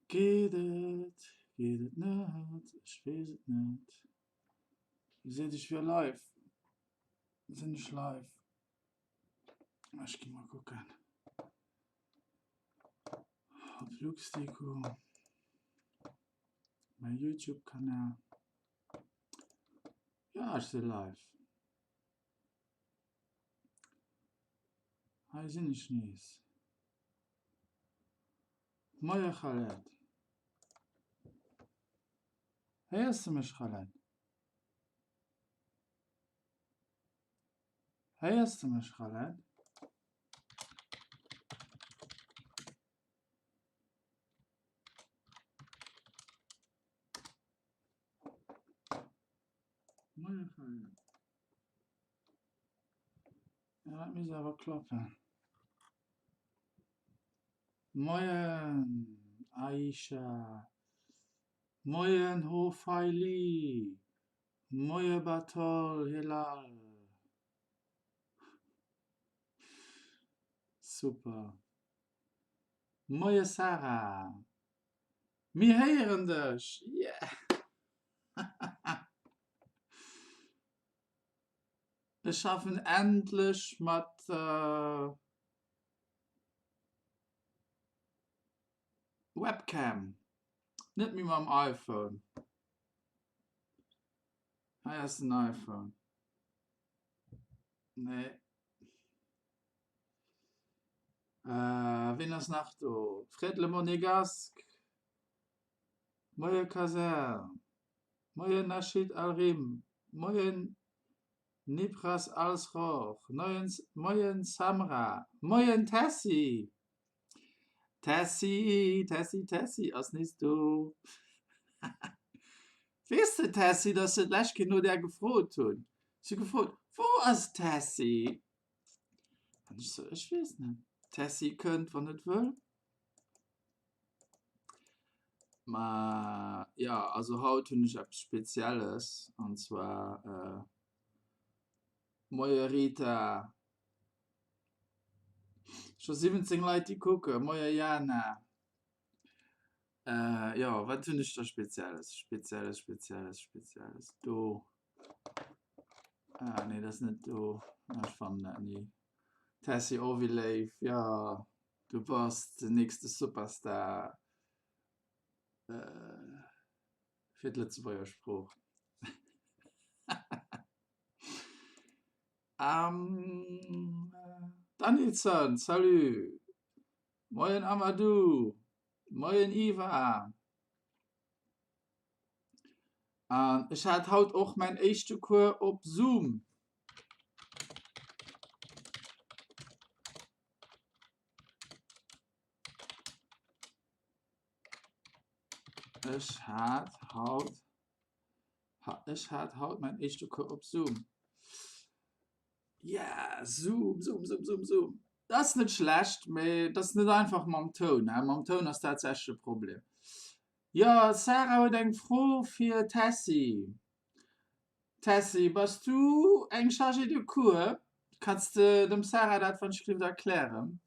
Geet et? Geet et net? Ech weess et net. Dir seet ech wier live. Sinn ech live? Ech gi mol kucken. Op Luxdeco, mäi Youtube-Kanal. Ja, ech si live. Hei sinn ech nees. Moie Khaled. Héiers de mech Khaled? Héiers de mech Khaled? Moie Khaled. Ja, dat misst awer klappen. Moien Aisha, moien Hofaili, moie Batol Hilal. Super. Moie Sarah, mir héieren dech! Yeah! Ech schaffen endlech mat Webcam, net méi mam iPhone. Hei ass den iPhone. Nee. Äh, ween ass nach do? Fred Le Monégasque. Moie Kaser. Moien Nachid Alrim. Moien Nibras Alsroch, Moien Samra, Moien Tessy! Tessy, Tessy, Tessy ass nees do. Weess de Tessy, dass se d'lescht Kéier no där gefrot hunn? Si hu gefrot, Wou ass d'Tessy? An ech sou, Ech weess net. D'Tessy kënnt, wann et wëll. Ma jo, also haut hunn ech eppes Spezielles an zwar Moie Rita, scho 17 Leit déi kucken. Moie Jana. Jo, wat hunn ech da Spezielles? Spezielles, Spezielles, Spezielles, do. Ah nee, dat ass net do. Ech fannen dat ni. Tessy, oh wéi léif, jo du bass den nächste Superstar fir d'Lëtzebuerger Sprooch. Danilson, salut! Moien Amadou, moien Iva. An ech hat haut och mäin éischte Cours op Zoom. Ech hat haut ech hat haut mäin éischte Cours op Zoom. Yeah, Zoom, Zoom, Zoom, Zoom, Zoom. Dat ass net schlecht, mee dat ass net einfach mam Toun. Mam Toun ass tatsächlech e Problem. Jo, d'Sarah huet eng Fro fir d'Tessy. Tessy, bass du eng Chargée de cours? Kanns de dem Sarah dat wann ech gelift erklären?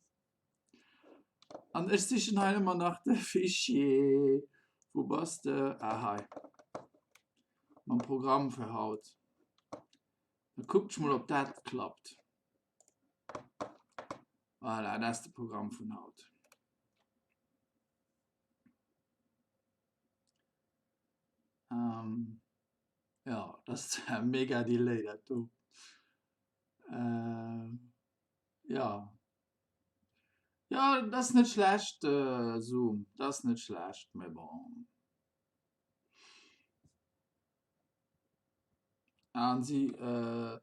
An ech sichen hei ëmmer nach de Fichier. Wou bass de? Ah, hei. Mam Programm fir haut. Da kuckt ech mol, ob dat klappt. Voilà, dat ass de Programm vun haut. Ähm, ja, dat ass mega Delay dat do. Äh, ja. Ja, dat ass net schlecht, äh, Zoom. Dat ass net schlecht, mee bon. An si, äh,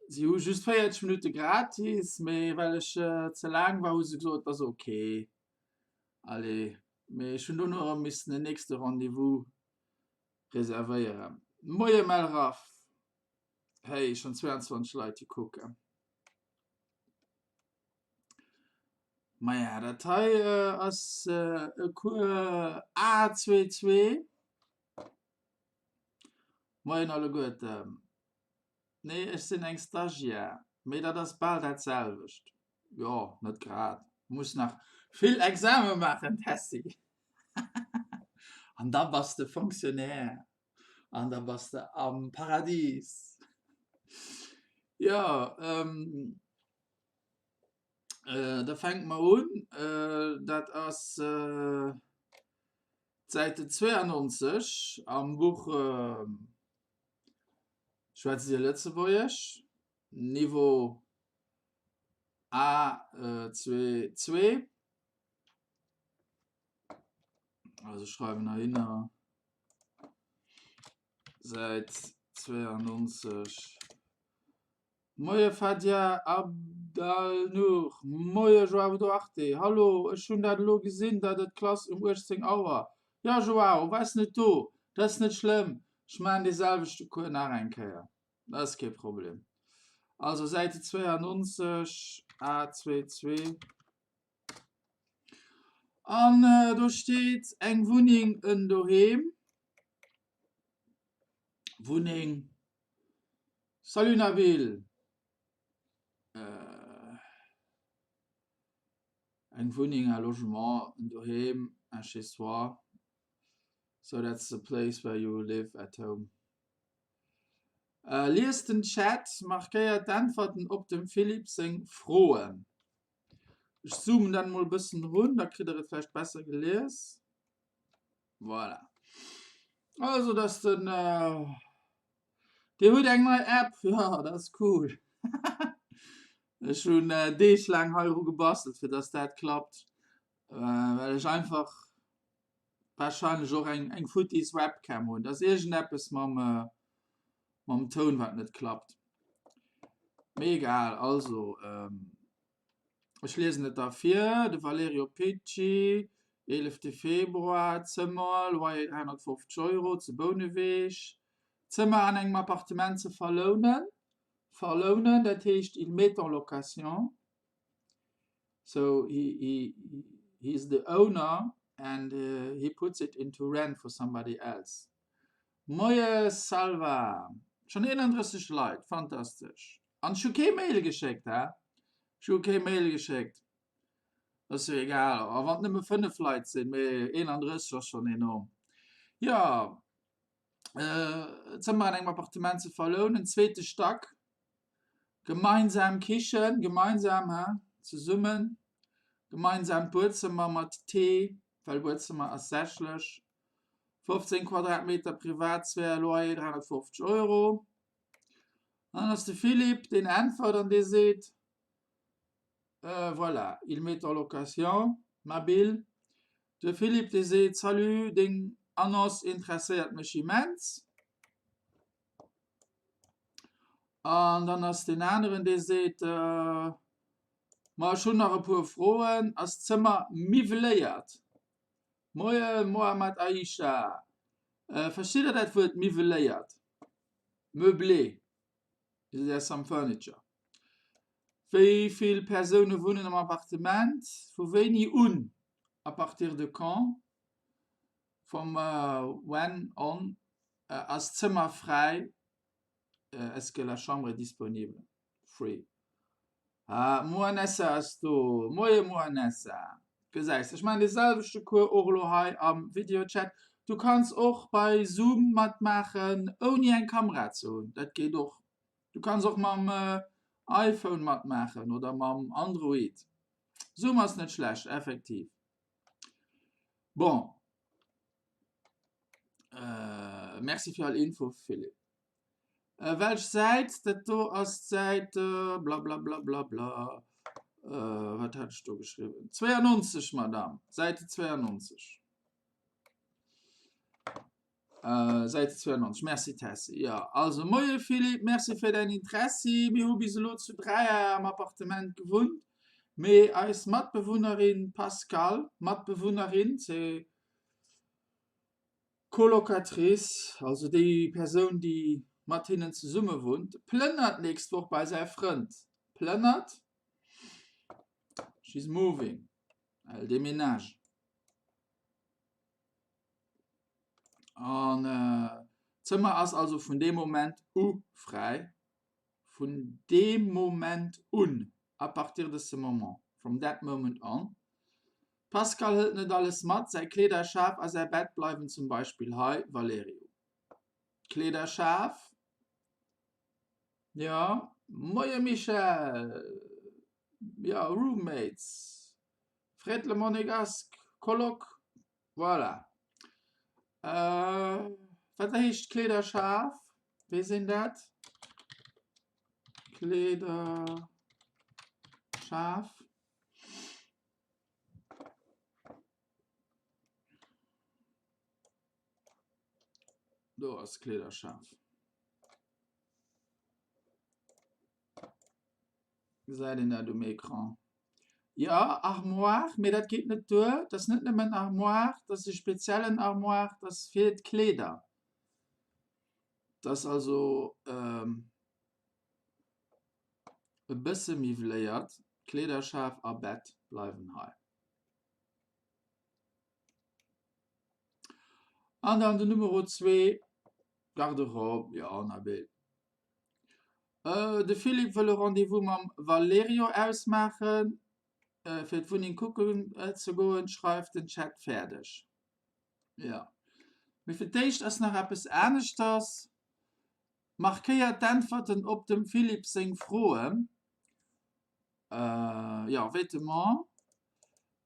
si hu just 40 Minutte gratis, mee well ech äh, ze laang war, hu se gesot, ass okay. Allez, mee ech hunn dono erëm missen en nächste Rendez-vous reservéieren. Moie Melraf! Hey, schonn 22 Leit déi kucken. Maja, dat hei ass e Cours A22. Moien alleguerten. Nee, ech sinn eng Stagiaire, mee dat ass bal dat selwecht. Jo, net grad. Muss nach vill Exame maachen, Tessy. An da bass de Fonctionnaire an da bass de am Paradis. Jo, da fänke mer un. Dat ass d'Säite 92 am Buch Schwätzt Dir Lëtzebuergesch? Niveau A2 2. Also schreiwen heihinner Säit 92. Moie Fadia Abdalnour, Moie Joao Duarte, Hallo, ech hunn dat elo gesinn, datt et d'Klass um 18 Auer. Jo Joao, waars net do, dat ass net schlëmm, ech maachen dee selwechte Cours nach eng Kéier. Dat ass kee Problem. Also Säite 92 A22. An äh, do steet eng Wunneng en doheem. Wunneng. Salut Nabil. Äh, eng Wunneng, un logement, en doheem, un chez soi. So that's the place where you live at home. Liest den Chat, markéiert d'Äntwerten op dem Philippe seng Froen. Ech zoomen dat emol e bëssen erun, da kritt der et vläicht besser gelies. Voilà. Also, dat ass den. Dir hutt eng nei App, jo, dat ass cool. Ech hunn Deeg laang heiru gebastelt, fir dass dat klappt, well ech einfach wahrscheinlech och eng eng futtis Webcam hunn. Dass iergendeppes mam mam Toun wat net klappt. Mee egal, also ech liesen et da vir, de Valerio Pecci, 11 Februar, Zëmmer, Loyer 350 Euro, zu Bouneweg, Zëmmer an engem Appartement ze verlounen, verlounen, dat heescht il met en location. So he, he, he's the owner and uh, he puts it into rent for somebody else. Moie Salva! Schon 31 Leit, fantastesch. An ech hu kee Mail geschéckt, hä? Ech hu kee Mail geschéckt. Ass jo egal, a wann et nëmme 5 Leit sinn, mee 31 ass schon enorm. Jo, äh, Zëmmer an engem Appartement ze verlounen, zweete Stack. Gemeinsam Kichen, gemeinsam, hä, zesummen, gemeinsam Buedzëmmer mat T, well Buedzëmmer ass sächlech, 15 Quadratmeter Privatsphär, Loyer 350 Euro. An dann ass de Philippe, deen äntwert an dee seet, Voilà, il met en location, Nabil. De Philippe, dee seet, Salut, deng Annonce interesséiert mech immens. An dann ass deen aneren, dee seet, Ma ech hunn nach e puer Froen, Ass d'Zëmmer miwweléiert? Moie Mohamed Aisha, verstitt der dat Wuert miwweléiert? Meublé, is there some furniture? Wéi vill Persoune wunnen am Appartement? Vu wéini un? À partir de quand? From when on? Ass d'Zëmmer fräi? Est-ce que la chambre est disponible? Free. Ah, Moanessa ass do. Moie Moanessa. Gesäis, ech maachen dee selwechte Cours och elo hei am Videochat. Du kanns och bei Zoom matmaachen, ouni eng Kamera ze hunn. Dat geet och. Du kanns och mam iPhone matmaachen oder mam Android. Zoom ass net schlecht, effektiv. Bon. Äh, merci fir all Info, Philippe. Äh, welch Säit? Dat do ass d'Säit äh, bla bla bla bla bla. Äh, wat hat ech do geschriwwen? 92, Madame. Säite 92. Äh, Säite 92. Merci, Tessy. Ja, also, moie Philippe, merci fir däin Interessi. Mir hu bis elo zu dräier am Appartement gewunnt, mee eis Matbewunnerin Pascale, Matbewunnerin, c'est Colocatrice, also déi Persoun, déi mat hinnen zesumme wunnt, plënnert d'nächst Woch bei säi Frënd. Plënnert, she's moving, elle déménage. An d'Zëmmer ass also vun deem Moment u fräi. Vun deem Moment un, à partir de ce moment, from that moment on. D'Pascale hëlt net alles mat, säi Kleederschaf a säi Bett bleiwen zum Beispill hei. Valerio. Kleederschaf? Jo. Moie Michèle! Jo, Roommates. Fred le Monégasque, Coloc. Voilà. Wat heescht Kleederschaf? Weess een dat? Kleederschaf. Do ass Kleederschaf. Gesäit een dat um Ecran? Jo, Armoire, mee dat geet net duer. Dat ass net nëmmen Armoire, dat ass e speziellen Armoire, dat ass fir d'Kleeder. Dat ass also e bësse miwweléiert. Kleederschaf a Bett bleiwen hei. An dann den Numero zwee, Garderobe, jo, Nabil. De Philippe wëll e Rendez-vous mam Valerio ausmaachen, fir d'Wunneng kucken ze goen, schreift den Chat fäerdeg. Jo, mee fir d'éischt ass nach eppes aneschters. Markéiert d'Äntwerten op dem Philippe seng Froen. Jo, Vêtements.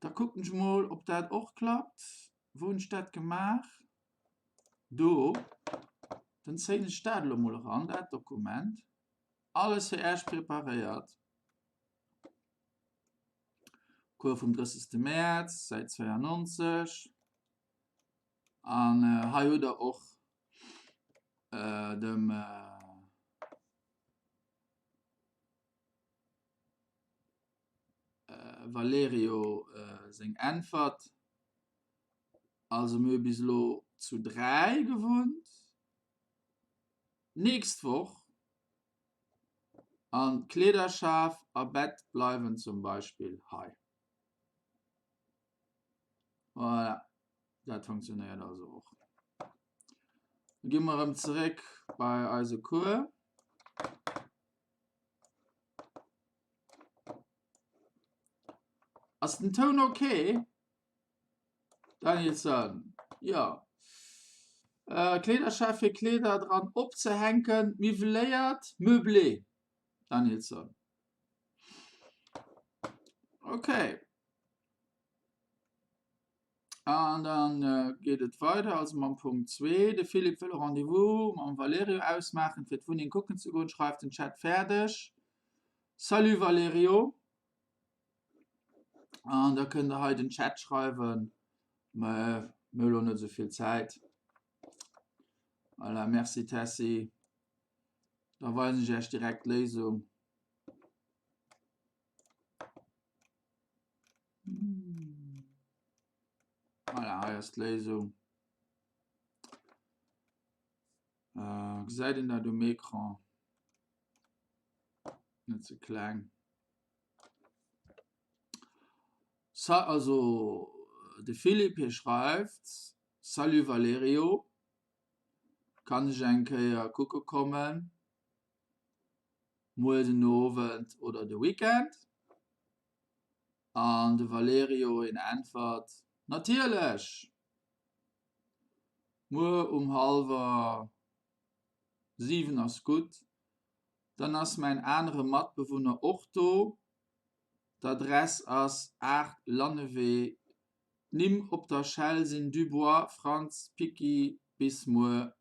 Da kucken ech mol, ob dat och klappt. Wou hunn ech dat gemaach? Do, dann zéien ech dat elo mol eran, dat Dokument. Alles fir Äech preparéiert. Cours vum 30. Mäerz, Säit 92. An hei hutt Der och dem Valerio seng Äntwert. Also mir hu bis elo zu 3 gewunnt. D'nächst Woch an Kleederschaf a Bett bleiwen zum Beispill hei. Voilà, dat funktionéiert also och. Da gi mer erëm zeréck bei eise Cours. Ass den Toun okay? Danielson, Jo. Kleederschaf fir Kleeder dran opzehänken, miwweléiert, meublé. Danielson, Okay. An dann geet et weider, also mam Punkt zwee. De Philippe wëll e Rendez-vous mam Valerio ausmaachen, fir d'Wunneng kucken ze goen. Schreift den Chat fäerdeg. Salut Valerio. An da kënnt der hei den Chat schreiwen. Mä mir hu lo net esou vill Zäit. Voilà, merci Tessy. Da weisen ech Iech direkt d'Léisung. Voilà, hei ass d'Léisung. Äh, gesäit een dat um Ecran? Net ze kleng. Sa also de Philippe hie schreift, Salut Valerio, kann ech eng Kéier kucke kommen, muer den Owend oder de Weekend? An de Valerio hien äntwert, Natierlech! Muer um hallwer 7 ass gutt, dann ass mäin anere Matbewunner och do. D'Adress ass 8 Lannewee. D'Nimm op der Schell sinn Dubois, Frantz, Picky. Bis muer.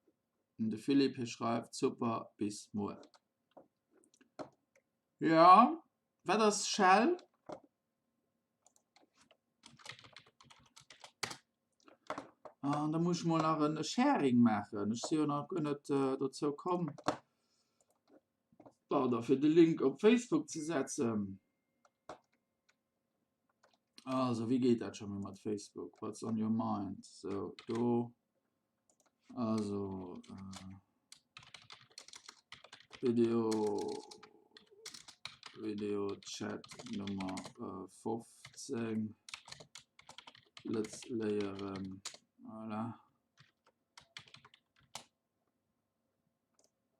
An de Philippe hie schreift, Super, bis muer. Jo, wat ass Schell? An da muss ech mol nach en Sharing maachen. Ech si jo nach guer net dozou komm, pardon, fir de Link op Facebook ze setzen. Also, wéi geet dat scho méi mat Facebook? What's on your mind? Sou, do. Also, äh, Video, Videochat Nummer äh, 15. Let's léieren. Voilà.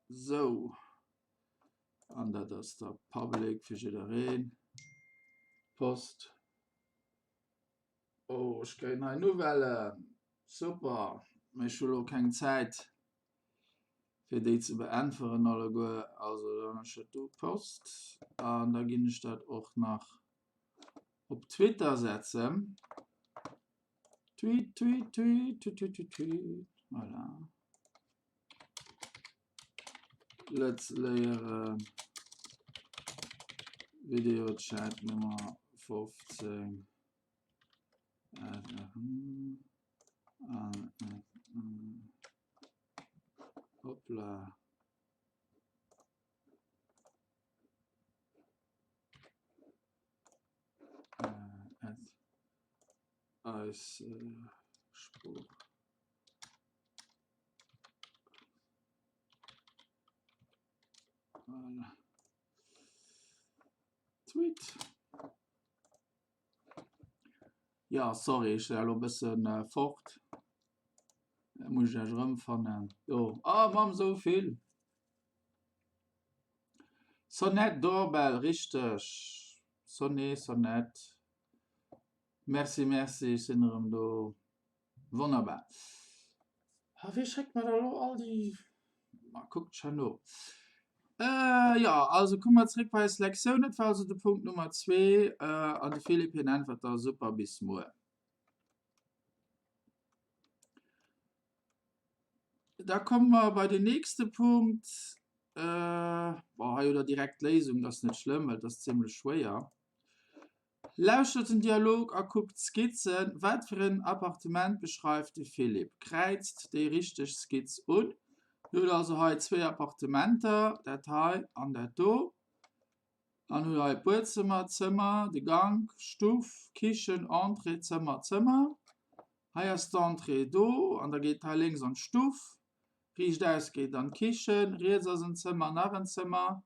So. An dat ass da public fir jiddereen. Post. Oh, ech kréien hei Nouvellen. Super, mee ech hu lo keng Zäit fir déi ze beäntweren alleguer. Also dann ech dat do post an da ginn ech dat och nach op Twitter setzen. Tweet, tweet, tweet, tweet, tweet, tweet, tweet. Voilà. Let's léieren Videochat Nummer 15. Hoppla. Eis Sprooch. Voilà. Tweet. Ja, sorry, ech war elo e bëssen äh, fort. Da muss ech iech erëmfannen. Do. Ah, Mamm, sou vill. Sonnette Doorbell, richteg. Sonné, Sonnette. Merci, merci, ech sinn erëm do. Wonnerbar. A wie schéckt mer da lo all déi... Ma kuckt scho no. Äh, jo, also komme mer zréck bei eis Lektioun. Dat war also de Punkt Nummer zwee. Äh, an de Philippe, hien äntwert da, Super, bis muer. Da komme mer bei den nächste Punkt. Äh, bon, hei hutt der direkt d'Léisung, dat ass net schlëmm, well dat ass zimmlech schwéier. Lauschtert den Dialog a kuckt d'Skizzen. Wat fir en Appartement beschreift de Philippe? Kräizt déi richteg Skizz un. Dir hutt also hei zwéi Appartementer, dat hei an dat do. Dann hutt der hei d'Buedzëmmer, d'Zëmmer, de Gank, Stuff, Kichen, Entrée, Zëmmer, Zëmmer. Hei ass d'Entrée do an da geet hei lénks an d'Stuff. Riichtaus geet an d'Kichen, riets ass en Zëmmer, nach en Zëmmer.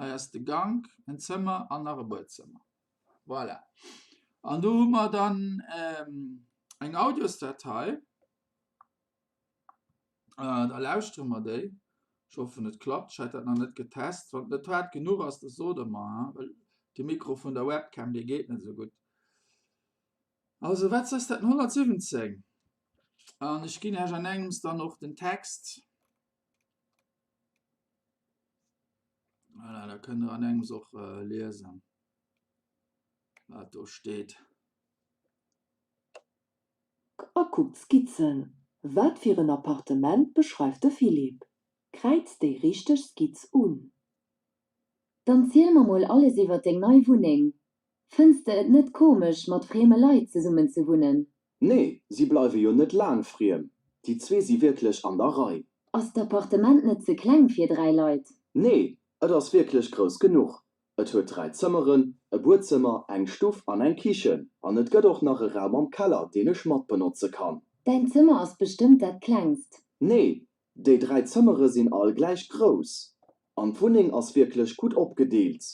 Hei ass de Gank, en Zëmmer an nach e Buedzëmmer. Voilà. An do hu mer dann ähm, eng Audiosdatei. Äh, da lauschtere mer déi. Ech hoffen, et klappt. Ech hat dat nach net getest. Wann et net haart genuch ass, da sot der mer, well de Mikro vun der Webcam, dee geet net esou gutt. Also, wat ass dat? 117. An ech ginn Iech an engems dann och den Text. Voilà, da kënnt der an engems och äh, liesen, wat do steet. A kuckt d'Skizzen. Wat fir en Appartement beschreift de Philippe? Kräizt déi richteg Skizz un. Dann ziel mer mol alles iwwert deng nei Wunneng. Fënns de et net komesch, mat frieme Leit zesummen ze wunnen? Nee, si bleiwe jo net laang friem. Déi zwee si wierklech an der Rei. Ass d'Appartement net ze kleng fir 3 Leit? Nee, et ass wierklech grouss genuch. Et huet 3 Zëmmeren, e Buedzëmmer, eng Stuff an eng Kichen. An et gëtt och nach e Raum am Keller, deen ech matbenotze kann. Däin Zëmmer ass bestëmmt dat klengst. Nee, déi 3 Zëmmere sinn all gläich grouss. An d'Wunneng ass wierklech gutt opgedeelt.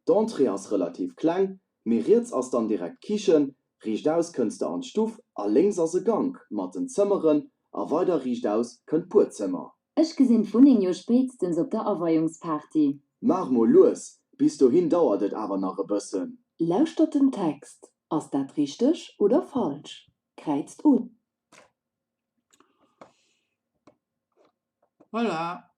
D'Entrée ass relativ kleng, mee riets ass dann direkt d'Kichen, riichtaus kënns de an d'Stuff a lénks ass e Gank mat den Zëmmeren a weider riichtaus kënnt d'Buedzëmmer. Ech gesinn d'Wunneng jo spéitstens op der Aweiungsparty. Maach mol lues, bis dohin dauert et awer nach e bëssen. Lauschtert den Text. Ass dat richteg oder falsch? Kräizt un. Voilà.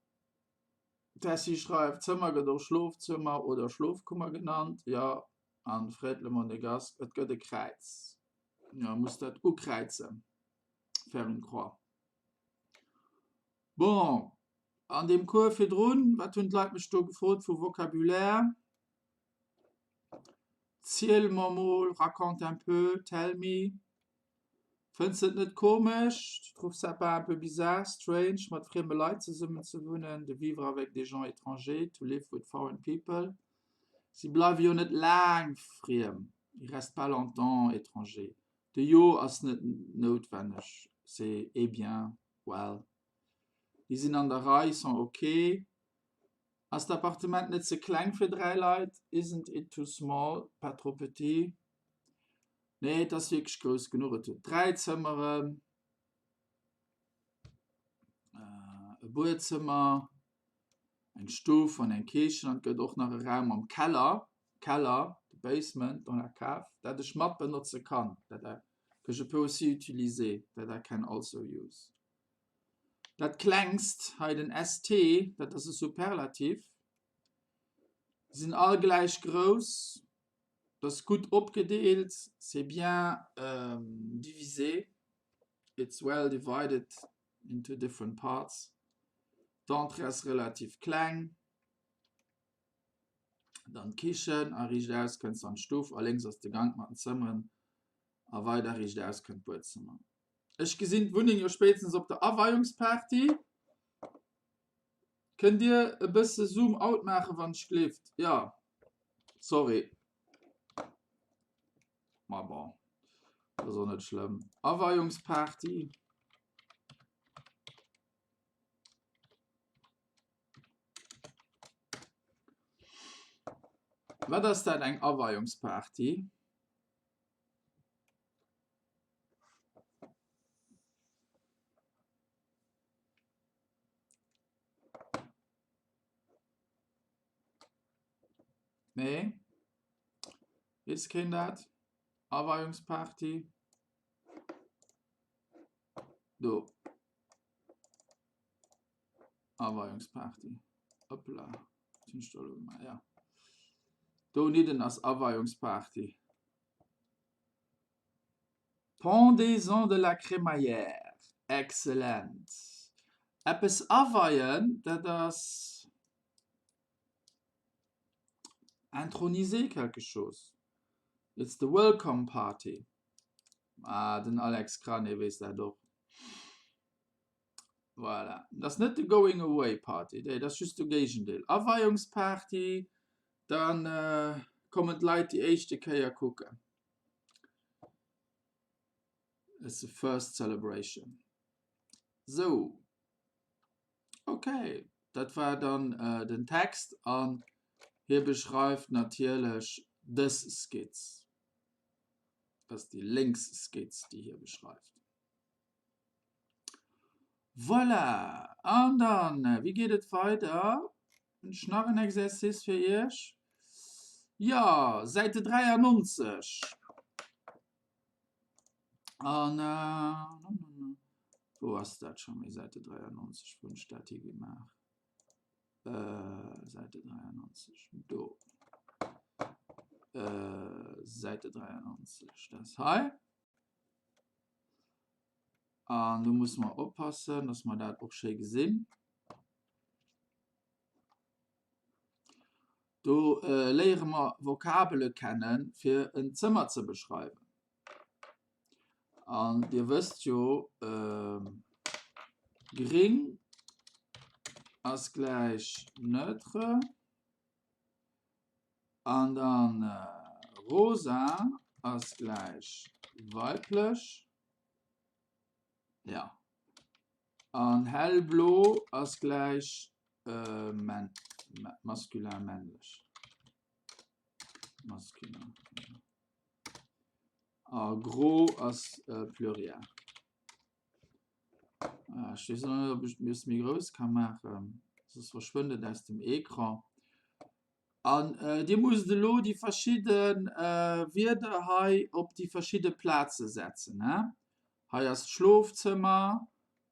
D'Tessy schreift, Zëmmer gëtt och Schlofzëmmer oder Schlofkummer genannt. Jo, an freet Le Monégasque, et gëtt e Kräiz. Jo, muss dat ukräizen, faire une croix. Bon, an deem Cours virdrun, wat hunn d'Leit mech do gefrot vu Vocabulaire? Ziel mer mol, raconte un peu, tell me. Fënns de et net komesch, tu trouves ça pas un peu bizarre, strange, mat frieme Leit zesummen ze wunnen, de vivre avec des gens étrangers, to live with foreign people? Si bleiwe jo net laang friem, ils restent pas longtemps étrangers. De jo ass net noutwenneg, c'est eh bien, well. Déi sinn an der Rei, ils sont ok. Ass d'Appartement net ze kleng fir 3 Leit, isn't it too small, pas trop petit? Nee, et ass wierklech grouss genuch. Et huet 3 Zëmmeren, e Buedzëmmer, eng Stuff an eng Kichen an et gëtt och nach e Raum am Keller, Keller, de Basement, dans la cave, dat ech mat benotze kann. Dat I. Que je peux aussi utiliser, that I can also use. Dat klengst, hei den ST, dat ass e Superlativ, sinn all gläich grouss, dat ass gutt opgedeelt, c'est bien divisé, it's well divided into different parts. D'Entrée ass relativ kleng. Dann d'Kichen a riichtaus kënns an d'Stuff a lénks ass de Gank mat den Zëmmeren a weider riichtaus kënnt d'Buedzëmmer. Ech gesinn d'Wunneng jo spéitstens op der Aweiungsparty. Kënnt Dir e bësse Zoom out maachen, wann ech gleeft? Jo, sorry. Ma bon, dat ass och net schlëmm. Aweiungsparty. Wat ass dat eng Aweiungsparty? Nee? Weess keen dat? Aweiungsparty? Do. Aweiungsparty. Hoppla. Was hunn ech do elo gemaach? Ja. Do nidden ass Aweiungsparty. Pendaison de la crémaillère. Excellent. Eppes aweien, dat ass introniser quelque chose. It's the welcome party. Ah, den Alex Crane weess dat och. Voilà. Dat ass net de Going Away Party, nee, dat ass just de Géigendeel. Aweiungsparty, dann äh, kommen d'Leit déi éischte Kéier kucken. It's the first celebration. So. Okay, dat war dann äh, den Text an hie beschreift natierlech dës Skizz. Dat ass déi lénks Skizz, déi hie beschreift. Voilà, an dann, wéi geet et weider? Hunn ech nach en Exercice fir Iech? Jo, Säite 93. An wou ass dat scho méi, Säite 93, wou hunn ech dat hi gemaach? Säite 93, do. Säite 93, dat ass hei. An do musse mer oppassen, dass mer dat och schéi gesinn. Do äh, léiere mer Vokabele kennen, fir en Zëmmer ze beschreiwen. An Dir wësst jo, äh, gring ass gläich neutre. An dann rosa ass gläich weiblech. Ja. An hellblo ass gläich äh, män maskulin männlech. Maskulin. A gro ass äh, Pluriel. Ah, ech weess net, ob ech et méi grouss ka maachen, soss verschwënnt et aus dem Ecran. An äh, Dir musst elo déi verschidden äh, Wierder hei op déi verschidde Plaze setzen. He? Hei ass d'Schlofzëmmer,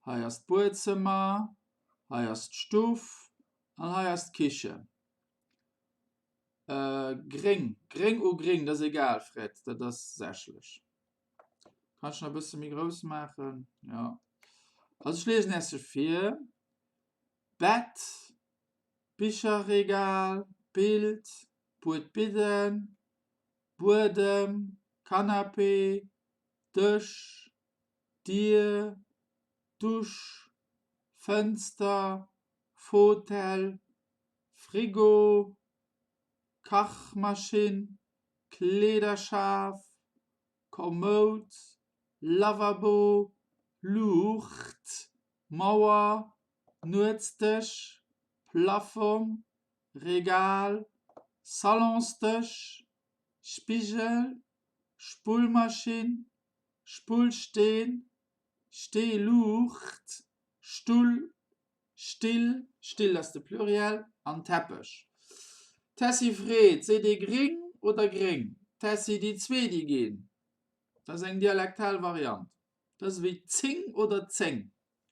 hei ass d'Buedzëmmer, hei ass d'Stuff an hei ass d'Kichen. Äh, gréng, gréng u gréng, dat ass egal, Fred, dat ass sächlech. Kann ech nach e bësse méi grouss maachen? Ja. Also ech liesen Iech se vir. Bett, Bicherregal, Bild, Buedbidden, Buedem, Canapé, Dësch, Dier, Dusch, Fënster, Fotell, Frigo, Kachmaschinn, Kleederschaf, Komoud, Lavabo, Luucht, Mauer, Nuetsdësch, Plafong, Regal, Salonsdësch, Spigel, Spullmaschinn, Spullsteen, Steeluucht, Stull, Still, Still ass de Pluriel, an Teppech. Tessy freet, Seet ee gring oder gréng? Tessy, Déi zwee, déi ginn. Dat ass eng dialektal Variant. Dat ass ewéi zing oder zéng.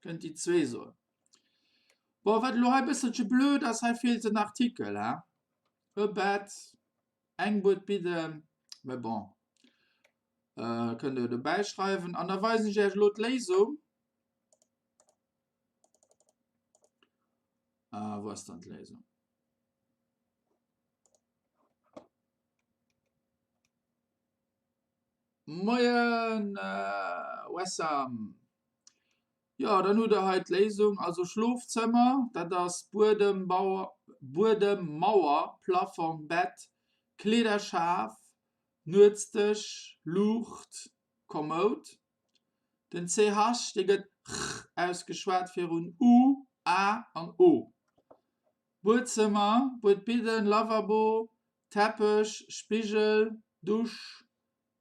Kënnt déi zwee soen. Bon, wat elo hei e bësselche blöd ass, hei feelt den Artikel, he? E Bett, eng Buet Bidden, mä bon, kënnt Der jo dobäi schreiwen. An da weisen ech Iech elo d'Léisung. Ah, wou ass dann d'Léisung? Moien Wessam. Jo, dann hutt der hei d'Léisung. Also Schlofzëmmer, dat ass Buedem, Buedem, Mauer, Plafong, Bett, Kleederschaf, Nuetsdësch, Luucht, Kommoud. Den CH, dee gëtt ch ausgeschwat virun u, a an o. Buedzëmmer, Buedbidden, Lavabo, Teppech, Spigel, Dusch,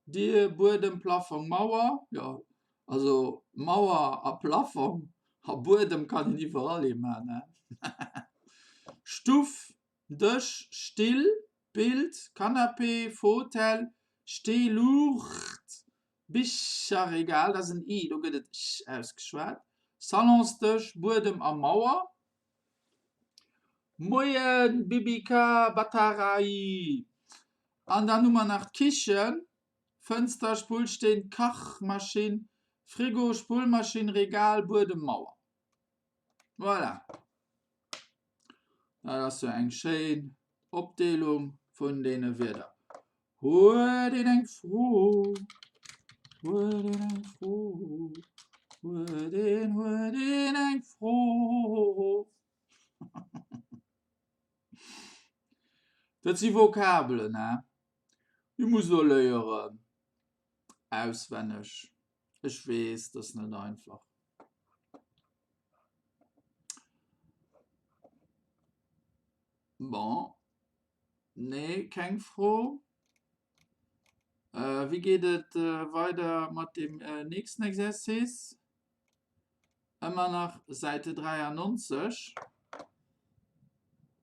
Dier, Buedem, Plafong, Mauer. Jo, also Mauer a Plafong a Buedem kann een iwwerall ee man, he? Stuff, Dësch, Still, Bild, Canapé, Fotell, Steeluucht, Bicherregal, dat ass en i, do gëtt et ch ausgeschwat, Salonsdësch, Buedem a Mauer. Moien Bibika Bhattarai! An dann hu mer nach d'Kichen, Fënster, Spullsteen, Kachmaschinn, Frigo, Spullmaschinn, Regal, Buedem, Mauer. Voilà. Dat ass jo eng schéin Opdeelung vun deene Wierder. Huet een eng Fro? Huet een eng Fro? Huet een, huet een eng Fro? Dat si Vokabelen, hè? Déi musst Der léieren. Auswenneg. Ech weess, dat ass net einfach. Bon. Nee, keng Fro. Äh, wéi geet et weider mat dem nächsten Exercice? Ëmmer nach Säite 93.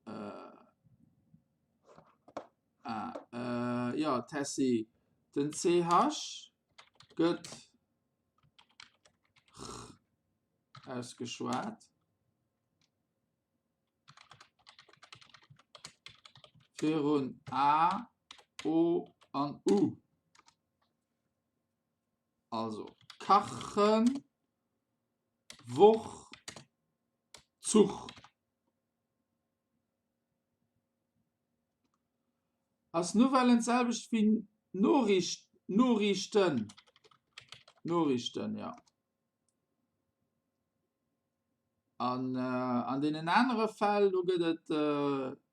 Äh, ah, äh, ja, Tessy, den CH gëtt ch ausgeschwat. Virun A, O an U. Also kachen, Woch, Zuch. Ass Nouvellen d'selwecht wéi Noriicht, Noriichten? Noriichten, ja. An an deenen anere Fäll, do gëtt et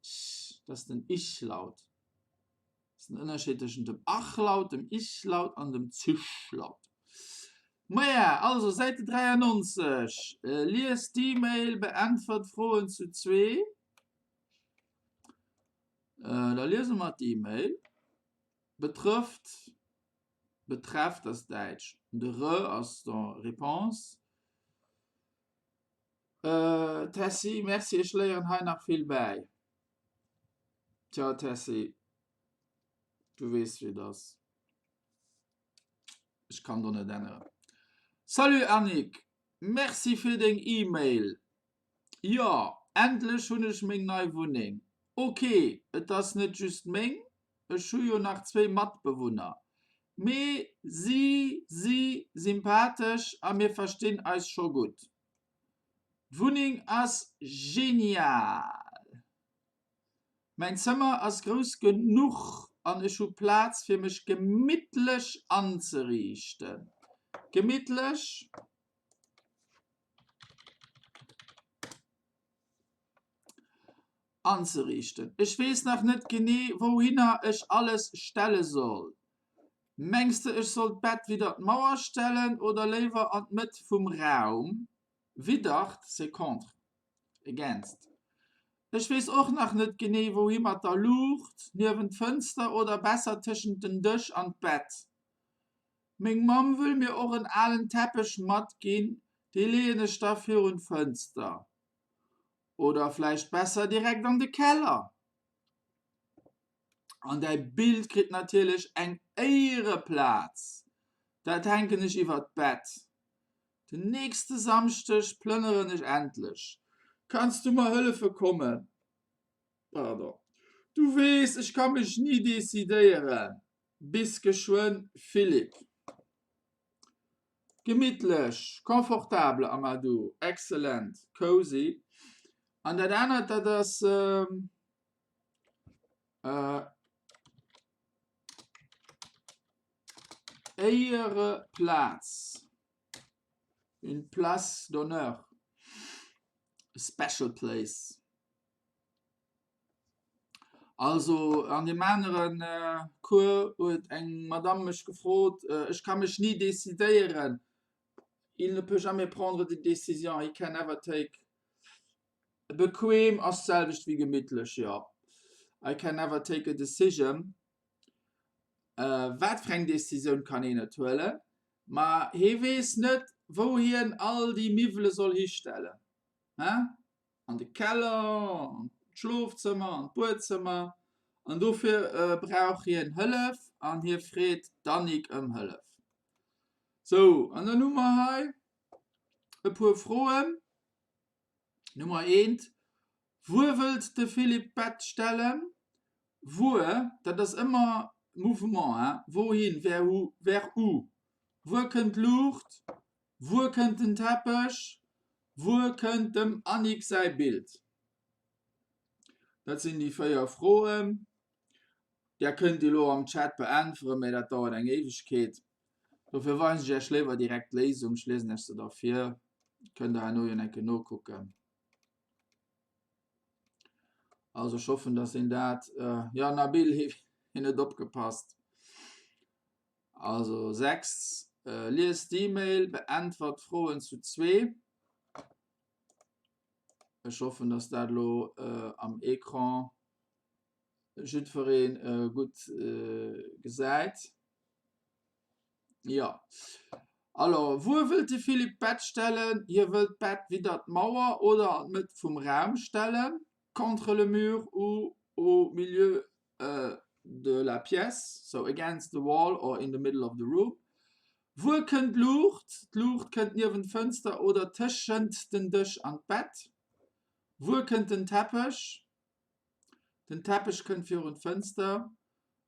ch, dat ass den Ich-Laut. Dat ass den Ënnerscheed tëschent dem Ach-Laut, dem Ich-Laut an dem Zisch-Laut. Maja, also Säite 93, Liest d'E-Mail, beäntwert d'Froen zu zwee. Da liese mer d'E-Mail. Betrëfft. Betrefft ass däitsch, de re ass da Réponse. Tessy, Merci, ech léieren hei nach vill bäi. Tja Tessy, du weess wéi et ass, ech kann do net änneren. Salut Annick, Merci fir deng E-Mail. Jo, endlech hunn ech meng nei Wunneng. Ok, et ass net just meng, ech hu jo nach zwéi Matbewunner. Mee si si sympathesch a mir verstinn eis scho gutt. D'Wunneng ass genial! Mäin Zëmmer ass grouss genuch an ech hu Plaz fir mech gemittlech anzeriichten. Gemittlech? Anzeriichten. Ech weess nach net genee wouhinner ech alles stelle soll. Mengs de ech soll d'Bett widder d'Mauer stellen oder léiwer an d'Mëtt vum Raum? Widdert, c'est contre, against. Ech weess och nach net genee wouhi mat der Luucht, niewent d'Fënster oder besser tëschent den Dësch an d'Bett. Meng Mamm wëll mir och en alen Teppech matginn, dee leeën ech da virun d'Fënster. Oder vläicht besser direkt an de Keller. An däi Bild kritt natierlech eng Éiereplaz. Dat hänken ech iwwert d'Bett. Den nächste Samschdeg plënneren ech endlech. Kanns du mer hëllefe kommen? Pardon. Du weess, ech ka mech ni decidéieren. Bis geschwënn, Philippe. Gemittlech, confortable, Amadou, excellent, cozy. An dat anert, dat ass Éiereplaz, une place d'honneur, a special place. Also an deem anere Cours huet eng Madamm mech gefrot, ech ka mech ni decidéieren, il ne peut jamais prendre de décision, he can never take. Bequem ass d'selwecht wéi gemittlech, jo. I can never take a decision. Wat fir eng Decisioun kann een net huelen? Ma hee weess net, wou hien all déi Miwwele soll histellen. He? An de Keller, an d'Schlofzëmmer, an d'Buedzëmmer. An dofir brauch hien Hëllef an hie freet d'Annick ëm Hëllef. Sou, an dann hu mer hei e puer Froen. Nummer eent, Wuer wëllt de Philippe d'Bett stellen? Wuer, dat ass ëmmer Mouvement, hein, wohin, vers où, vers où. Wuer kënnt d'Luucht? Wuer kënnt den Teppech? Wuer kënnt dem Annick säi Bild? Dat sinn déi 4 Froen. Där kënnt déi elo am Chat beäntweren, mä dat dauert eng Éiwegkeet. Dofir weisen ech Iech léiwer direkt d'Léisung. Ech liesen Iech se da vir. Kënnt Der herno jo eng Kéier nokucken. Also ech hoffen, dass een dat, jo Nabil, hien huet opgepasst. Also 6, Lies d'E-Mail, beäntwert d'Froen zu zwee. Ech hoffen, dass dat elo am Ecran jiddweree gutt gesäit. Jo. Alors, wuer wëllt de Philippe d'Bett stellen? Hie wëllt d'Bett widder d'Mauer oder an d'Mëtt vum Raum stellen, contre le mur ou au milieu de la pièce, so against the wall or in the middle of the room. Wuer kënnt d'Luucht? D'Luucht kënnt niewent d'Fënster oder tëschent den Dësch an d'Bett. Wuer kënnt den Teppech? Den Teppech kënnt virun d'Fënster.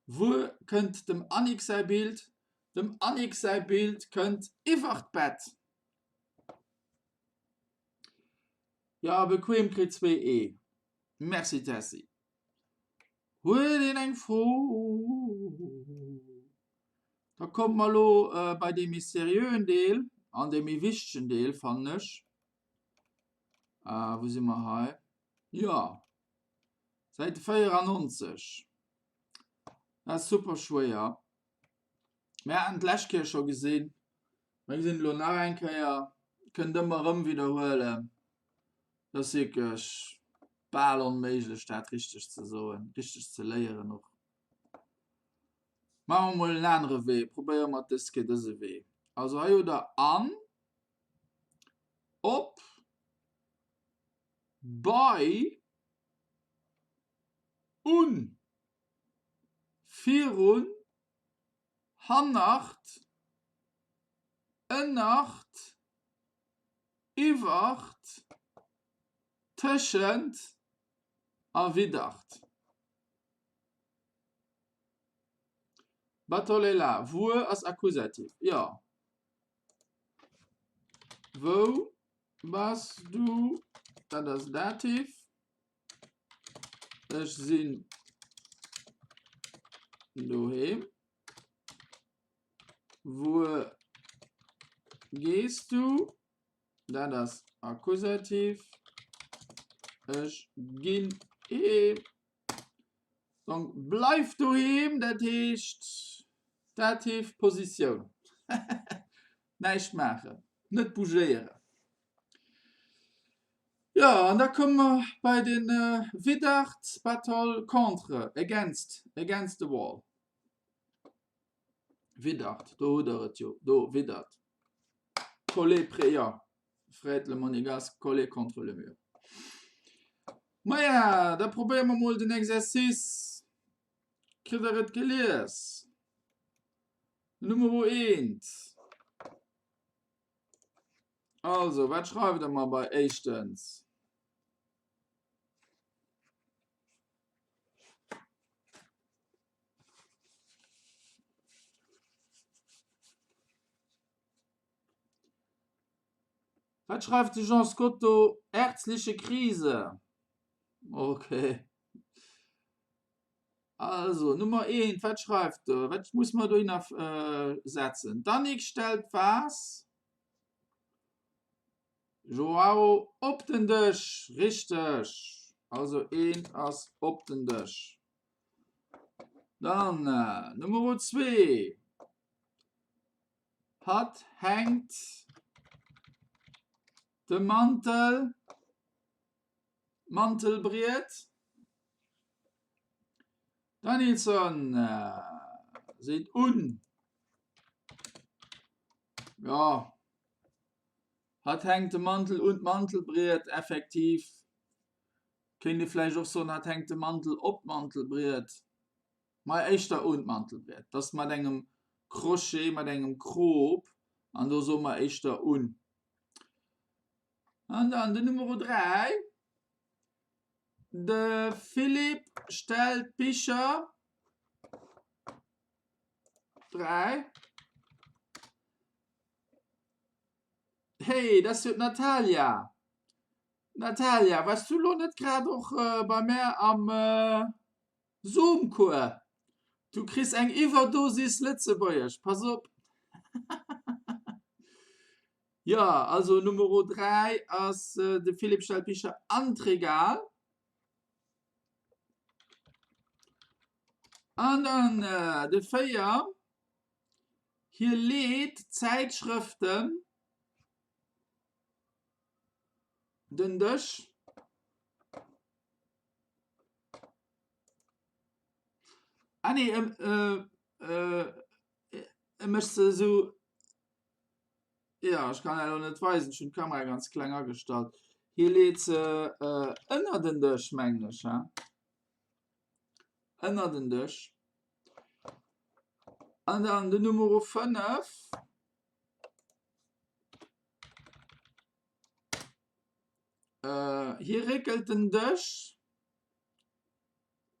Wuer kënnt dem Annick säi Bild? Dem Annick säi Bild kënnt iwwer d'Bett. Jo, bequem kritt zwee E. Merci Tessy. Huet een eng Fro? Da komme mer elo bei dee méi seriöen Deel an dee méi wichtegen Deel, fannen ech. Wou si mer hei? Jo, Säit 94. Dat ass super schwéier. Mir haten d'lescht Kéier scho gesinn. Mir gesinn et elo nach eng Kéier. Kënnt ëmmer erëm widderhuelen. Dat ass wierklech bal onméiglech, dat richteg ze soen, richteg ze léieren och. Maache mer mol en anere Wee. Probéiere mer dës Kéier dëse Wee. Also hei hutt Der an, op. Bei, un, virun, hannert, ënnert, iwwert, tëschent a widdert. Batolela, wuer ass Akkusativ, jo. Wou bass du? Dat ass Dativ. Ech sinn doheem. Wuer gees du? Dat ass Akkusativ. Ech ginn heem. Donc bleif doheem, dat heescht Dativ Positioun. Näischt maachen, net bougéieren. Jo, an da komme mer bei de Widdert, Battle contre, against, against the wall. Widdert, do hutt Der et jo, do, widdert. Coller près, jo, Fred le Monégasque, coller contre le mur. Maja, da probéiere mer mol den Exercice. Kritt Der et gelies? Numero eent. Also, wat schreift Der mer bei éischtens? Wat schreift de Jean Scotto? Ärztliche Krise. Okay. Also, Nummer 1, wat schreift do? Wat muss mer dohinner setzen? D'Annick stellt d'Vas. Joao op den Dësch. Richteg. Also eent ass op den Dësch. Dann Nummer 2. Hatt hänkt de Mantel, d'Mantelbriet. D'Anilson seet un. Jo, hatt hänkt de Mantel un d'Mantelbriet, effektiv. Kéint ee vläicht och soen, hatt hänkt de Mantel op d'Mantelbriet. Mei éischter un d'Mantelbriet. Dat ass mat engem Crochet, mat engem Krop, an do soe mer éischter un. An dann den Numero 3. De Philippe stellt d'Bicher 3. Hey, dat ass jo d'Natalia. Natalia, waars du lo net grad och bei mär am Zoom-Cours? Du kriss eng Iwwerdosis Lëtzebuergesch, pass op! Jo, also Numero 3 ass de Philippe stellt d'Bicher an d'Regal. An dann de 4, hie leet d'Zäitschrëften den Dësch. Ah nee, e mécht se esou. Jo, ech kann dat elo net weisen, ech hunn d'Kamera ganz kleng agestallt. Hie leet se ënner den Dësch, mengen ech, he? Ënner den Dësch. An dann den Numero 5. Hie réckelt den Dësch.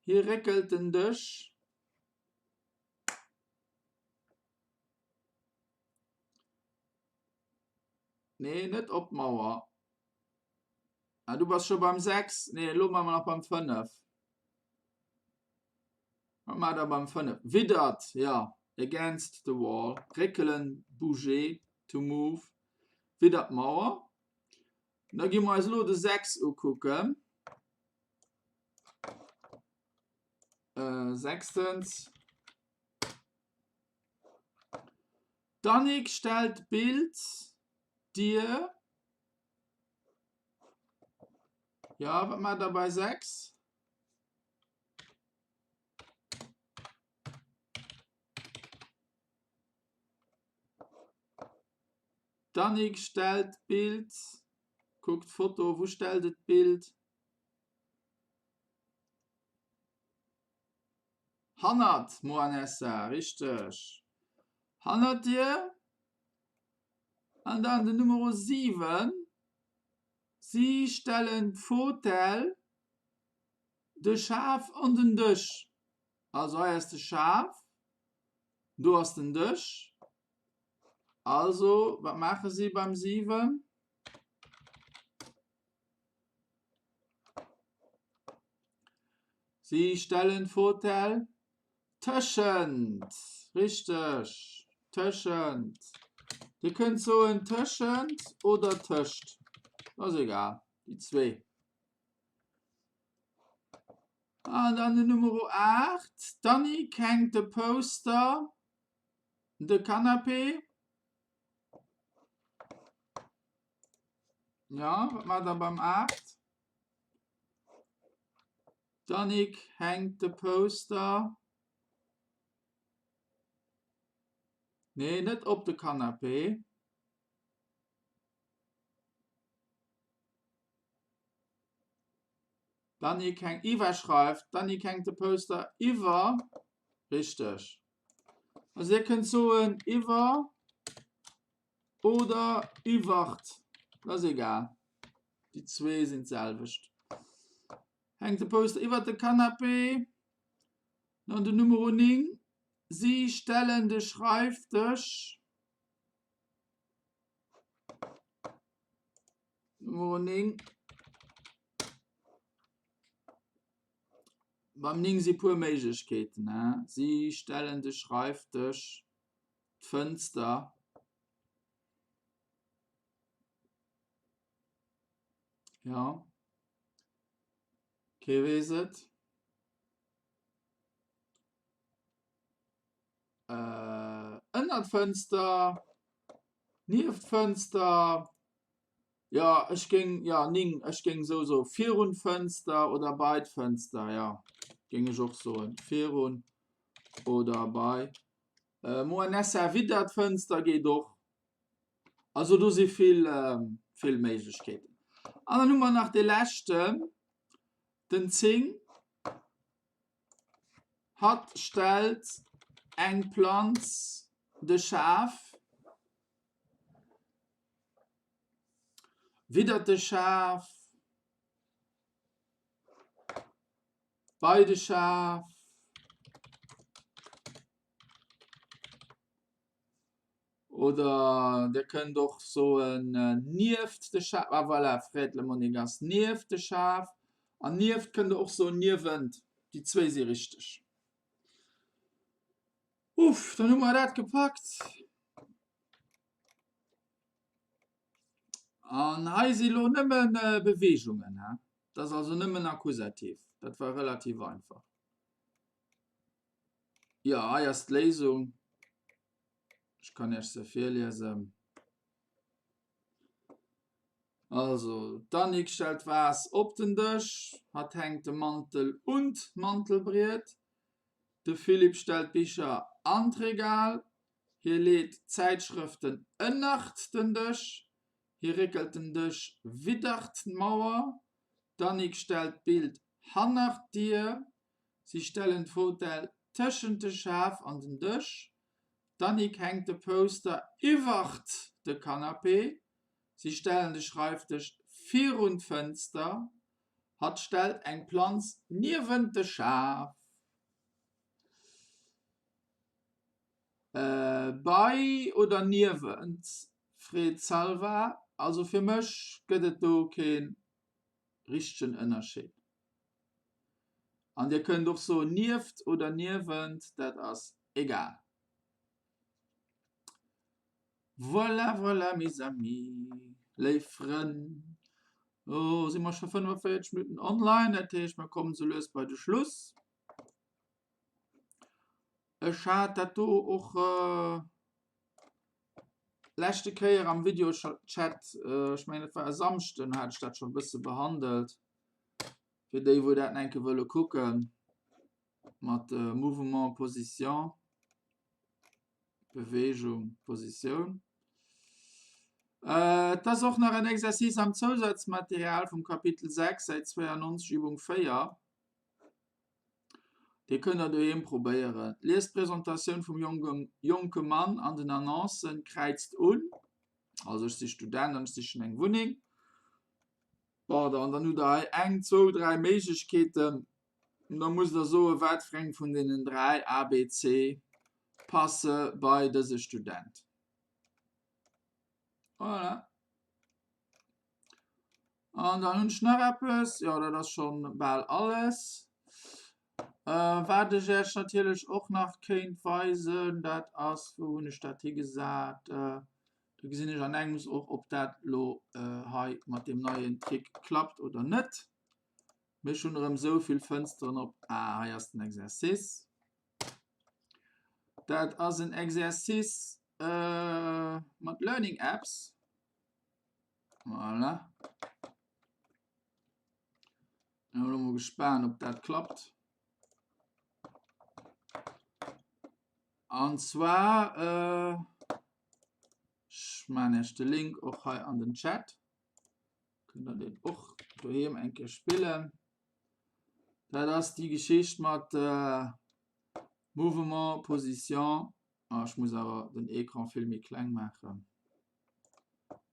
Hie réckelt den Dësch. Nee, net op d'Mauer. Ah, du bass scho beim 6. Nee, elo maache mer nach beim 5. Wat maacht der beim 5? Widdert, ja. Against the wall. Réckelen, bouger, to move. Widdert d'Mauer. Da gi mer eis elo de 6 ukucken. Äh, sechstens. D'Annick stellt d'Bild dir. Ja, wat maacht der bei 6? D'Annick stellt d'Bild. Kuckt d'Foto, wou stellt et d'Bild? Hannert Moanessa, richteg. Hannert dir. An dann den Numero 7. Si stellen d'Fotell, de Schaf an den Dësch. Also hei ass de Schaf, do ass den Dësch. Also, wat maache si beim 7? Si stellen d'Fotell tëschent. Richteg, tëschent. Dir kënnt soen tëschent oder tëscht. Ass egal, déi zwee. An dann den Numero 8. D'Annick hänkt de Poster de Canapé. Ja, wat maacht der beim 8? D'Annick hänkt de Poster. Nee, net op de Canapé. D'Annick hänkt iwwer schreift. D'Annick hänkt de Poster iwwer. Richteg. Also Dir kënnt soen iwwer oder iwwert. Dat ass egal. Déi zwee sinn d'selwecht. Hänkt de Poster iwwert de Canapé. Dann den Numero 9. Si stellen de Schreifdësch. Numero 9. Beim 9 si puer Méiglechkeeten. Si stellen de Schreifdësch, d'Fënster. Ja. Kee weess et. Äh, ënner d'Fënster, nieft d'Fënster. Jo, ech géing, jo, 9, ech géing esou soen, virun d'Fënster oder bei d'Fënster, jo, géing ech och soen, virun oder bei. Äh, Moanessa widder d'Fënster geet och. Also do si vill, vill Méiglechkeeten. An dann hu mer nach dee leschten, den 10. Hatt stellt eng Planz de Schaf widder de Schaf, bei de Schaf. Oder Dir kënnt och soen nieft de Schaf. Ah voilà, freet le Monégasque, nieft de Schaf. An nieft kënnt Der och soen niewent. Déi zwéi si richteg. Uff, dann hu mer dat gepackt. An hei si lo nëmme Beweegungen. Dat ass also nëmmen Akkusativ. Dat war relativ einfach. Jo, hei ass d'Léisung. Ech kann Iech se virliesen. Also, d'Annick stellt d'Vas op den Dësch. Hatt hänkt de Mantel un d'Mantelbriet. De Philippe stellt d'Bicher an d'Regal. Hie leet d'Zäitschrëften ënnert den Dësch. Hie réckelt den Dësch widdert d'Mauer. D'Annick stellt d'Bild hannert d'Dier. Si stellen d'Fotell tëschent de Schaf an den Dësch. D'Annick hänkt de Poster iwwert de Canapé. Si stellen de Schreifdësch virun d'Fënster. Hatt stellt eng Planz niewent de Schaf. Bei oder niewent? freet d'Salva. Also fir mech gëtt et do kee richtegen Ënnerscheed. An Dir kënnt och soen nieft oder niewent, dat ass egal. Voilà, voilà, mes amis, léif Frënn, lo si mer scho 45 Minutten online, dat heescht mer kommen sou lues bei de Schluss. Ech hat dat do och leschte Kéier am Videochat, ech mengen et war e Samschden, hat ech dat scho e bësse behandelt. Fir déi wou dat enke wëlle kucken mat Mouvement, Position, Bewegung, Positioun. Et ass och nach en Exercice am Zousazmaterial vum Kapitel 6, Säit 92, Übung 4. Dee kënnt der doheem probéieren. Liest d'Presentatioun vum jonke Mann an den Annoncen, kräizt un, also ech si Student an ech sichen eng Wunneng. Bon, an dann hutt der hei eng, zwou, dräi Méiglechkeeten. An da musst der soen, wat fir eng vun deenen dräi, A, B, C, passe bei dëse Student. Voilà. An dann hunn ech nach eppes, jo dat ass schonn bal alles. Wat ech Iech natierlech och nach kéint weisen, dat ass, wou hunn ech dat higesat, do gesinn ech an engems och, ob dat elo hei mat deem neien Trick klappt oder net. Mee ech hunn erëm esou vill Fënsteren op. Ah, hei ass den Exercice. Dat ass en Exercice mat Learning Apps. Voilà. Bin elo mol gespaant, ob dat klappt. An zwar äh, ech man Iech de Link och hei an den Chat. Kënnt der deen och doheem eng Kéier spillen. Dat ass déi Geschicht mat äh, Mouvement, Position. Ah, ech muss awer den Ecran vill méi kleng maachen.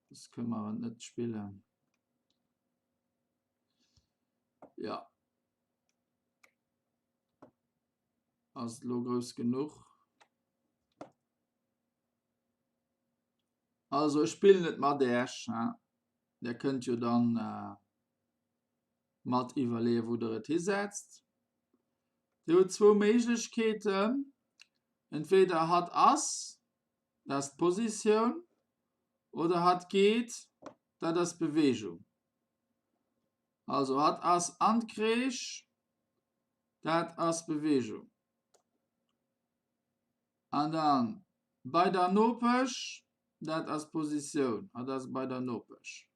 Soss kënne mer et net spillen. Ja. Ass et elo grouss genuch? Also ech spillen et mat Äech. Der kënnt jo dann äh, mat iwwerleeën, wou der et hisetzt. Dir hutt zwou Méiglechkeeten. Entweder hatt ass, dat ass d'Positioun, oder hatt geet, dat ass d'Beweegung. Also hatt ass an d'Crèche, dat ass d'Beweegung. An dann bei der Nopesch, dat ass d'Positioun, hatt ass bei der Nopesch.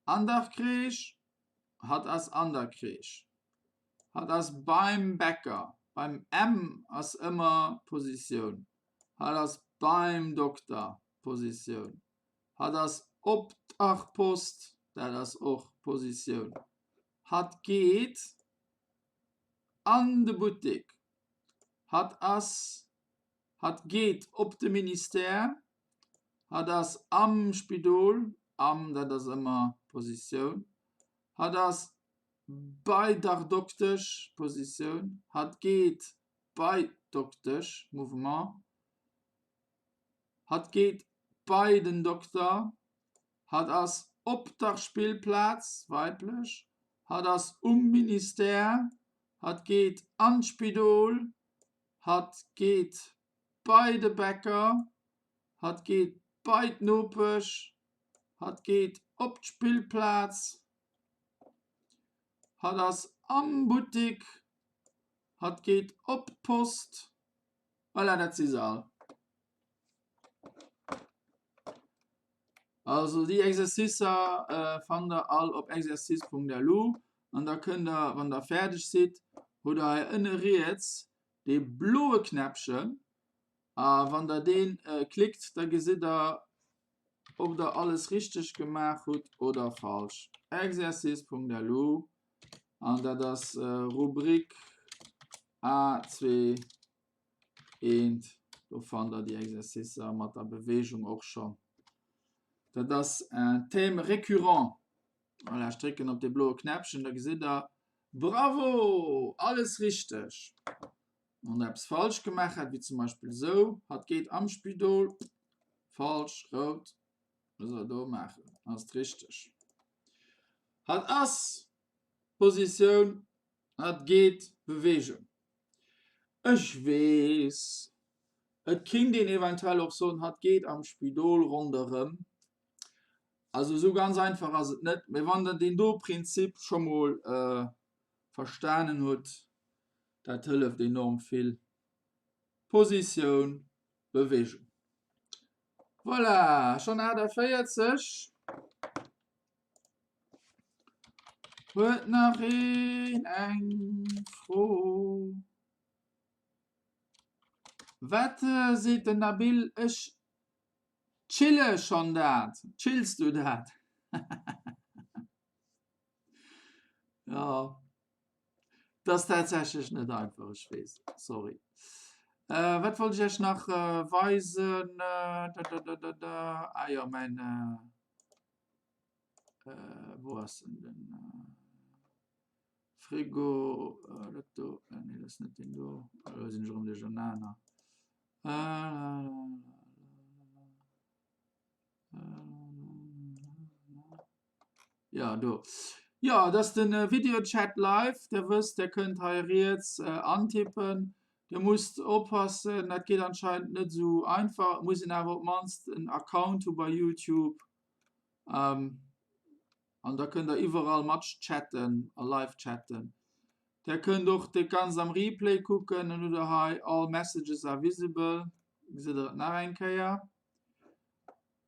An der Crèche, hatt ass an der Crèche. Hatt ass beim Bäcker. Beim M ass ëmmer Positioun. Hatt ass beim Dokter, Positioun. Hatt ass op der Post, dat ass och Positioun. Hatt geet an de Buttek. Hatt ass, hatt geet op de Ministère. Hatt ass am Spidol, am, dat ass ëmmer Positioun. Hatt ass bei der Doktesch, Positioun. Hatt geet bei d'Doktesch, Mouvement. Hatt geet bei den Dokter. Hatt ass op der Spillplaz, weiblech. Hatt ass um Ministère. Hatt geet an d'Spidol. Hatt geet bei de Bäcker. Hatt geet bei d'Nopesch. Hatt geet op d'Spillplaz. Hatt ass am Buttik. Hatt geet op d'Post. Voilà, dat si se all. Also déi Exercicer äh, fannt der all op exercice.lu an da kënnt der, wann der fäerdeg sidd, hutt der hei ënne riets dee bloe Knäppchen a wann der deen äh, klickt, da gesitt der, ob der alles richteg gemaach hutt oder falsch. Exercice.lu an dat ass äh, Rubrik A2 1. Do fannt der déi Exercicer mat der Beweegung och schonn. Dat ass en Thème récurrent. Voilà, ech drécken op dee bloe Knäppchen, da gesitt der, Bravo, alles richteg. Wann der eppes falsch gemaach hat, wéi zum Beispill esou, hatt geet am Spidol, falsch, rout, muss der do maachen, ass et richteg. Hatt ass Positioun, hatt geet Beweegung. Ech weess, et kinnt een eventuell och soen, hatt geet am Spidol ronderëm. Also esou ganz einfach ass et net, mee wann der deen do Prinzip scho mol verstanen hutt, dat hëlleft enorm vill. Positioun, Bewegung. Voilà, schonn 48. Huet nach een eng Fro? Wat seet den Nabil? Ech chille schonn dat. Chills du dat? Ja, dat ass tatsächlech net einfach, ech weess. Sorry. Äh, wat wollt ech Iech nach äh, weisen? Äh, da, da, da, da, da. Ah jo, mäin. Äh, äh, wou ass denn den äh, Frigo? Äh, dat do. Äh, nee, dat ass net deen do. Elo sinn ech erëm duerchernaner. Äh, la, la, la, la, la, la. Ja, do. Jo, dat ass den Videochat live. Der wësst, der kënnt hei riets antippen. Dir musst oppassen, dat geet anscheinend net esou einfach. Et muss een awer op d'mannst en Account hu bei YouTube. An da kënnt der iwwerall mat chatten a live chatten. Der kënnt och dat Ganzt am Replay kucken. Dann hutt der hei All messages are visible. Gesitt der et nach eng Kéier.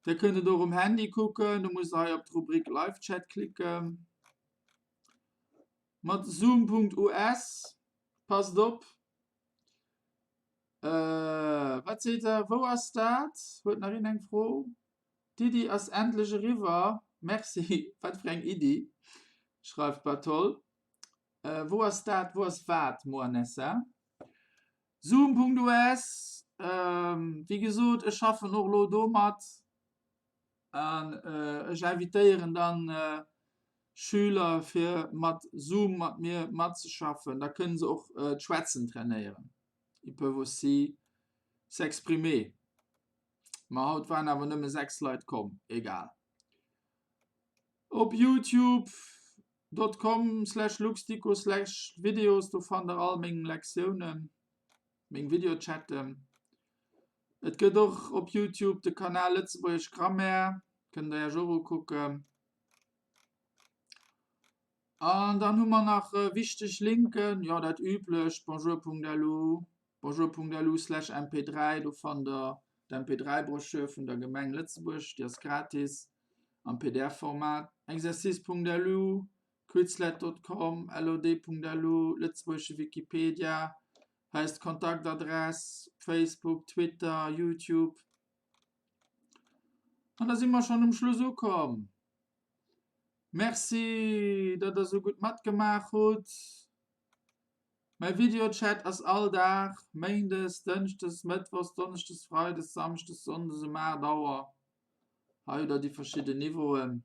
Dir kënnt et och um Handy kucken, do musst der hei op d'Rubrik Live Chat klicken. Mat Zoom.us, passt op. Äh, wat seet der? Wou ass dat? Huet nach een eng Fro? D'Iddi ass endlech eriwwer. Merci, wat fir eng Iddi? schreift Bartol. Äh, wou ass dat? Wou ass wat, Moanessa? Zoom.us, wéi gesot, ech schaffen och elo domat. An ech invitéieren dann Schüler fir mat Zoom mat mir matzeschaffen. Da kënnen se och d'Schwätzen trainéieren. Ils peuvent aussi s'exprimer. Ma haut waren awer nëmme 6 Leit komm. Egal. Op youtube dot com slash luxdico slash videos do fannt der all meng Lektiounen, meng Videochatten. Et gëtt och op Youtube de Kanal Lëtzebuergesch Grammaire, kënnt der Iech och ukucken. An dann hu mer nach wichteg Linken, jo dat üblecht, bonjour.lu, bonjour.lu slash mp3, do fannt der d'MP3-Broschür vun der Gemeng Lëtzebuerg, déi ass gratis am PDF-Format, exercice.lu, quizlet.com, lod.lu, lëtzebuergesche Wikipedia, Hei ass d'Kontaktadress, Facebook, Twitter, Youtube. An da si mer schonn um Schluss ukomm. Merci, datt der esou gutt matgemaach hutt. Mäi Videochat ass all Dag, Méindes, Dënschdes, Mëttwochs, Donneschdes, Freides, Samschdes, Sonndes um 8 Auer. Hei hutt der déi verschidden Niveauen.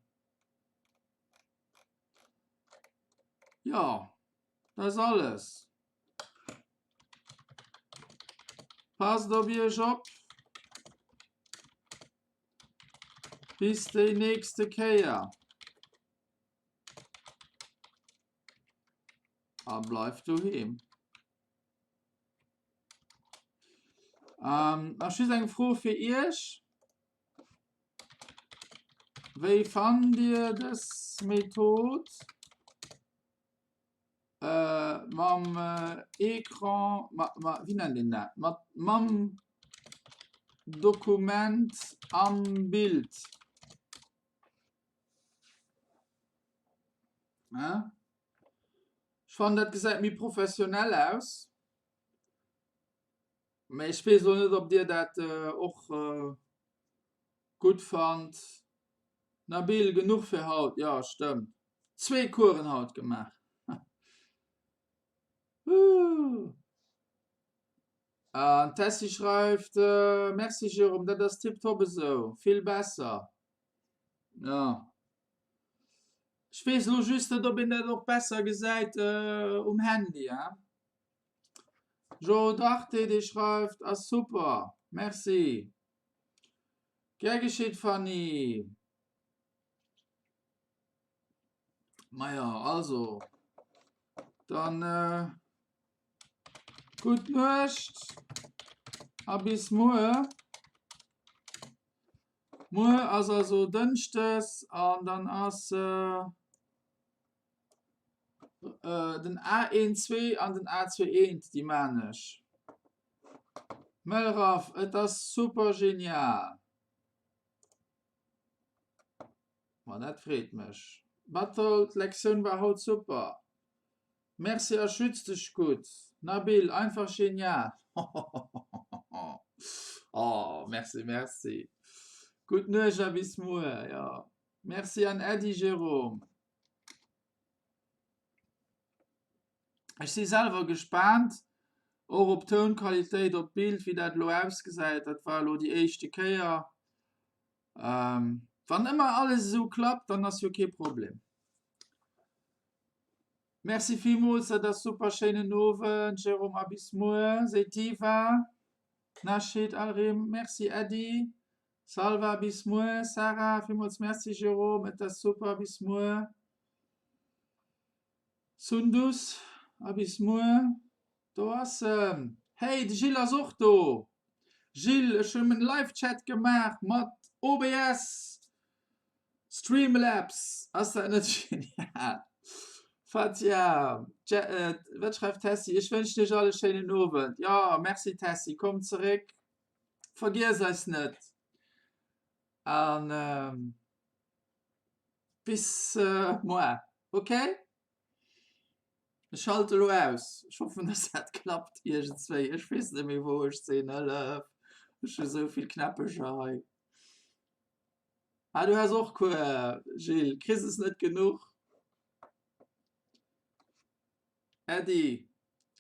Jo, dat ass alles. Passt op iech op. Bis déi nächste Kéier. A bleift doheem. Ähm, nach just eng Fro fir iech. Wéi fannt Dir dës Method? Mam Ecran, ma, ma, wéi nennt een dat? Mat, mam Dokument am Bild. Ja? Ech fannen, dat gesäit méi professionell aus. Mä ech weess elo net, ob Dir dat och gutt fannt. Nabil, genuch fir haut. Jo, stëmmt. Zwee Coursen haut gemaach. An d'Tessy schreift, Merci Jérôme, dat ass tiptop esou, vill besser. Jo. Ech weess elo just net, ob een dat och besser gesäit um Handy, hein. Joe Darte, dee schreift, Ass super, merci. Gär geschitt Fanny. Maja, also dann äh, gutt Nuecht a bis muer. Muer ass also Dënschdes an dann ass äh, äh, den A12 an den A21, déi maan ech. Mëllraff, et ass super genial. Ma dat freet mech. Battle, d'Lektioun war haut super. Merci a schütz dech gutt. Nabil, einfach genial. Oh, merci, merci. Gutt Nuecht a bis muer. Jo, merci an Äddi Jérôme. Ech si selwer gespaant, och op d'Tounqualitéit, op d'Bild, wéi dat elo ausgesäit. Dat war elo déi éischte Kéier. Wann ëmmer alles esou klappt, dann ass jo kee Problem. Merci villmools, dat ass super. Schéinen Owend, Jérôme, a bis muer, seet d'Iva. Nachid, Alrim, merci Äddi. Salva, bis muer. Sarah, villmools merci Jérôme, et ass super, bis muer. Sundus, a bis muer. Do ass en! Hey, de Gilles ass och do! Gilles, ech hunn en Live-Chat gemaach mat OBS Streamlabs. Ass dat net genial? Fatia, wat schreift d'Tessy? Ech wënschen iech all e schéinen Owend. Jo, merci Tessy, komm zeréck, vergiess eis net. An bis muar, ok? Ech schalte elo aus. Ech hoffen, dass dat klappt iergendswéi. Ech weess net méi, wou ech sinn. Hëllef! Ech hu sou vill Knäppecher hei. Ah, du has och Cours, Gilles. Kriss es net genuch. Äddi.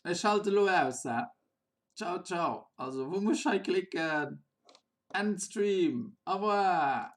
Ech schalte elo aus, hä? Ciao, ciao. Also, wou muss ech hei klicken? End Stream. Au revoir.